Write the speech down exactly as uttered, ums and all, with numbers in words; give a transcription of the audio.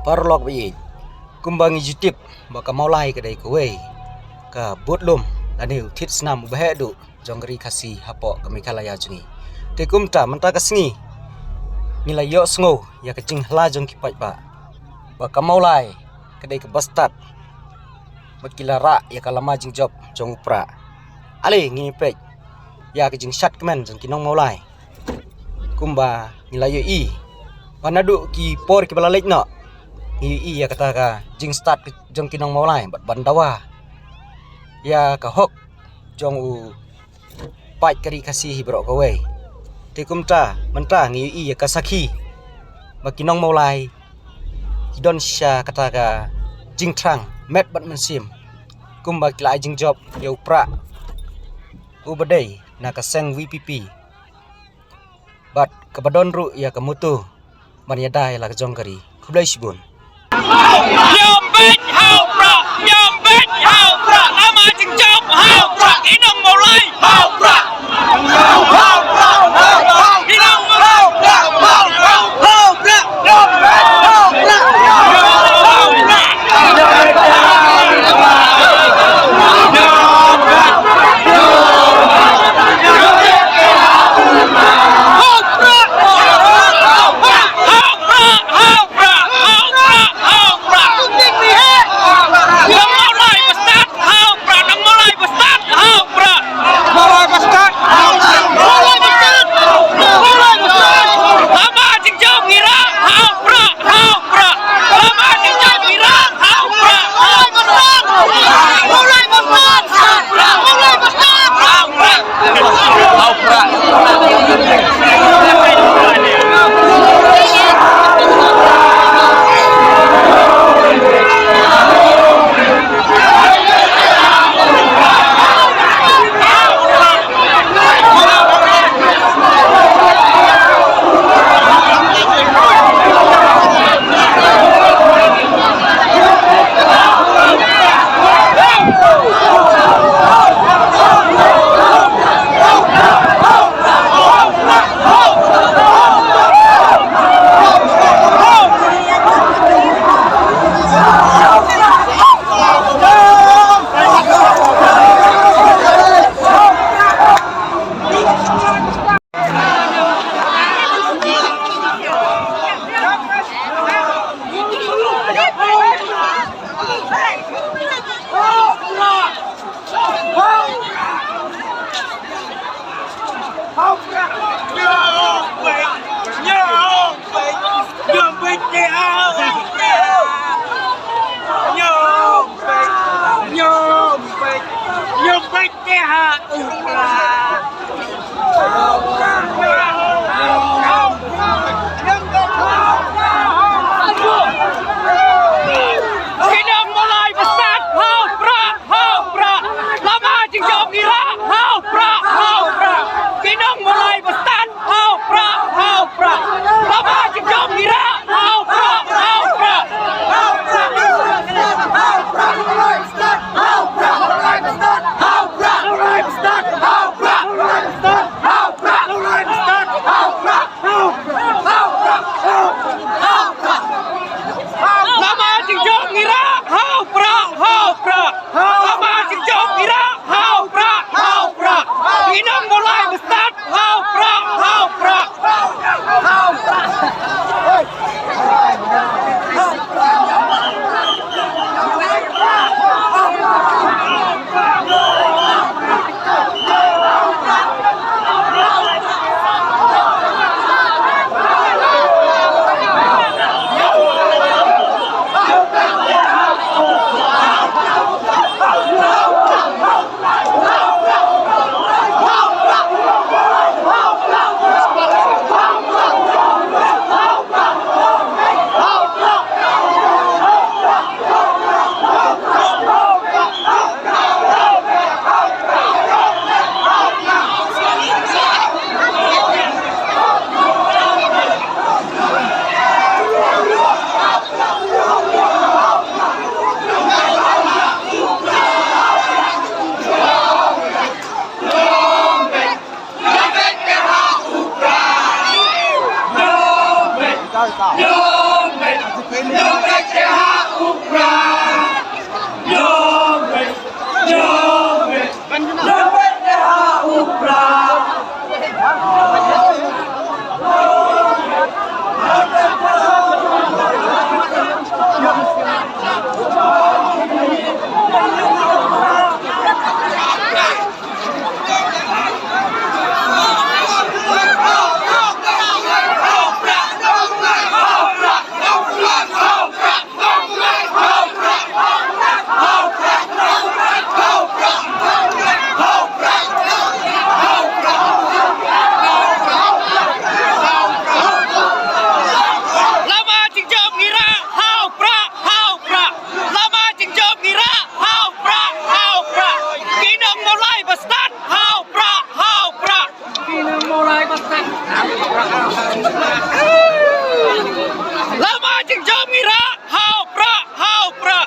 Paralok ba ïeit, kumba ngi ju tip ba ka Mawlai ka dei kawei ka budlum lane u thied snam uba heh duh jong ka ri Khasi hapoh ka Meghalaya jong ngi. Te kumta mynta ka sngi ngi la ïohsngew ïa ka jinghylla jong ki paidbah ba ka Mawlai ka dei kaba stad, ba ki la rah ïa ka lama jingjop jong u Prah. Ale ngin ïa peit ïa ka jingshad kmen jong ki nong Mawlai. Kumba ngi la ïohi ba naduh ki por kiba la leit noh, ngi ïohi ïa kata ka jingstad jong ki nong Mawlai bad ban dawa ïa ka hok jong u paid ka ri Khasi hi baroh kawei. Te kumta mynta ngi ïohi ïa ka sakhi ba ki nong Mawlai ki don sha kata ka jingthrang met bad mynsiem, kumba ki la ai jingjop ïa u Prah uba dei na ka seng V P P bad kaba don ruh ïa ka motto ban ïada ïa la ka jong ka ri. Khublei shibun. Ïa u peit ha u Prah, ïa u peit ha u Prah, lama jingjop ha u Prah, ki nong Mawlai ha u Prah. Jam ngi rah, hau prah, hau prah.